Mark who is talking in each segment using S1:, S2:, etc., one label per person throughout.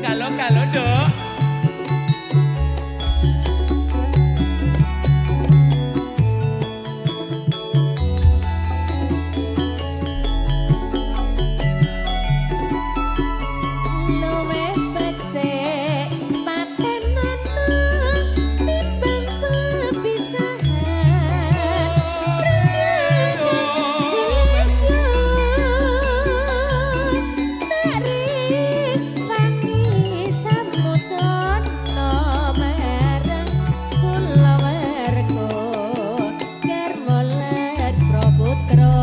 S1: Galo-galo, Nduk.
S2: Luwih becik patenana timbang pepisahan. Sulistyo tak rewangi samudana marang kulawarga garwa lan praputra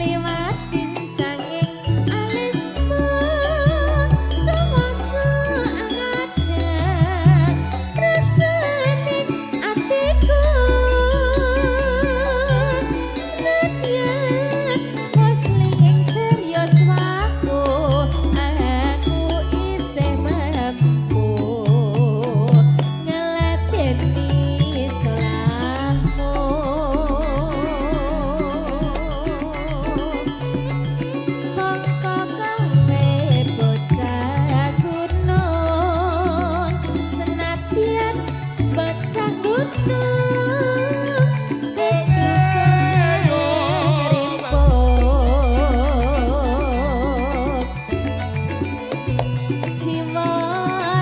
S2: liwat pincanging alismu tumasa angadan rasaning atiku senadyan posling serius waku aku isih mampu ngladeni salahmu. Mongko kowe bocah gunung senadyan bocah gunung kudu ngrimpun jiwa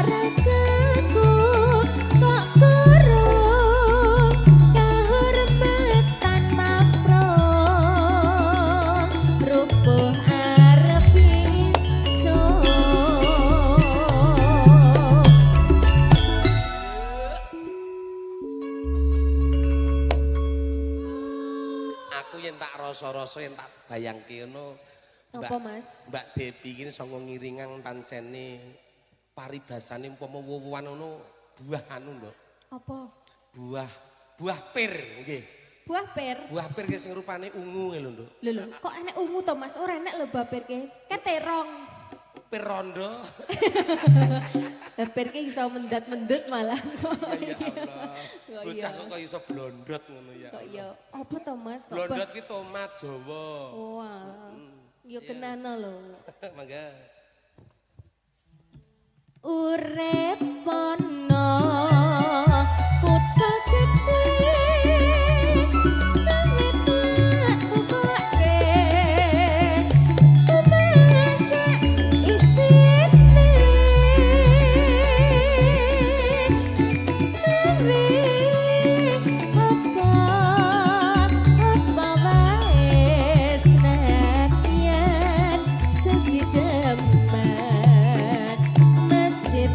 S2: ragaku kok kurung kahormatan maprong rubuh arep ingsun.
S1: Aku yen tak rasa-rasa yen tak bayangke ngono. Mbak,
S2: Apa, Mas?
S1: Mbak Depi iki sanga ngiringan pancene paribasane umpama wuwuan ngono buah anu, Nduk.
S2: Apa?
S1: Buah buah pir nggih.
S2: Buah pir.
S1: Buah pir ki sing rupane ungu lho, Nduk.
S2: Lho lho, kok enek ungu to, Mas? Ora enek lho buah pir ki. Kan terong.
S1: Pir rondo.
S2: Lah pir ki iso mendat-mendut malah.
S1: Ya Allah.
S2: Kok
S1: Bocah
S2: iya?
S1: kok iso blondot ngono ya.
S2: Kok
S1: Allah.
S2: iya? Apa to, Mas? Kok
S1: Blondot ki tomat Jawa.
S2: Wah. Yo kenano lho.
S1: Mangga.
S2: Urip ana kutha gedhe kowe tak tukoke omah sak isine gawe apa apa wae senadyan sesideman mesti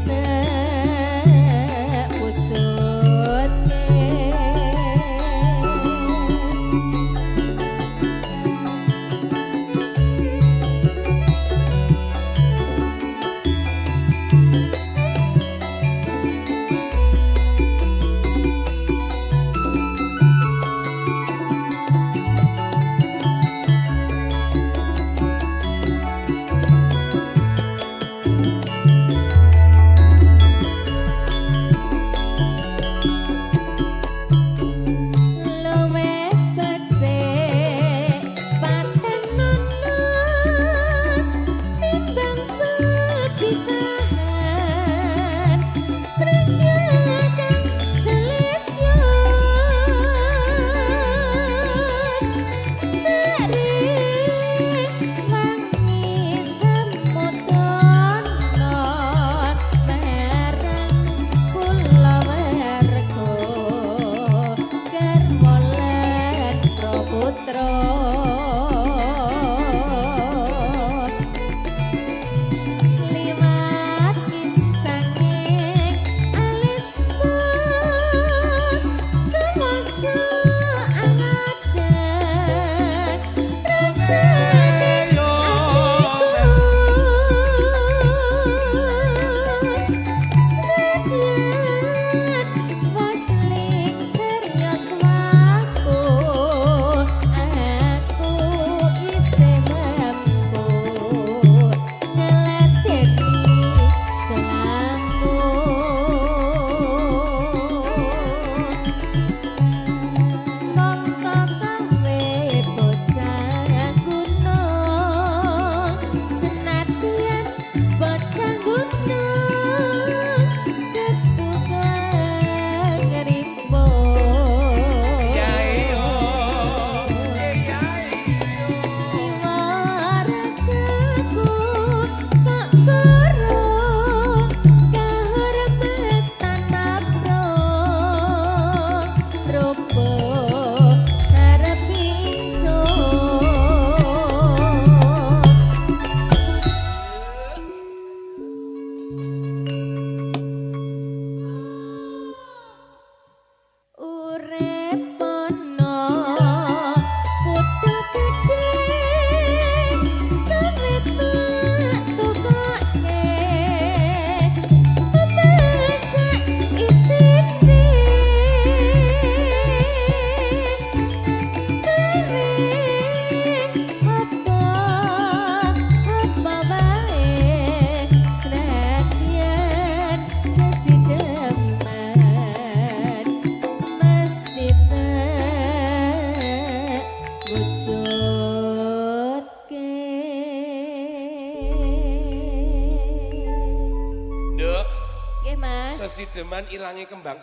S1: Sesideman ilange kembang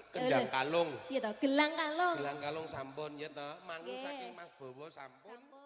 S1: kendang kalung.
S2: Iya toh, gelang kalung.
S1: Gelang kalung sampun ya toh. Mangu
S2: Nggih.
S1: saking Mas Bowo sampun.
S2: Sampun.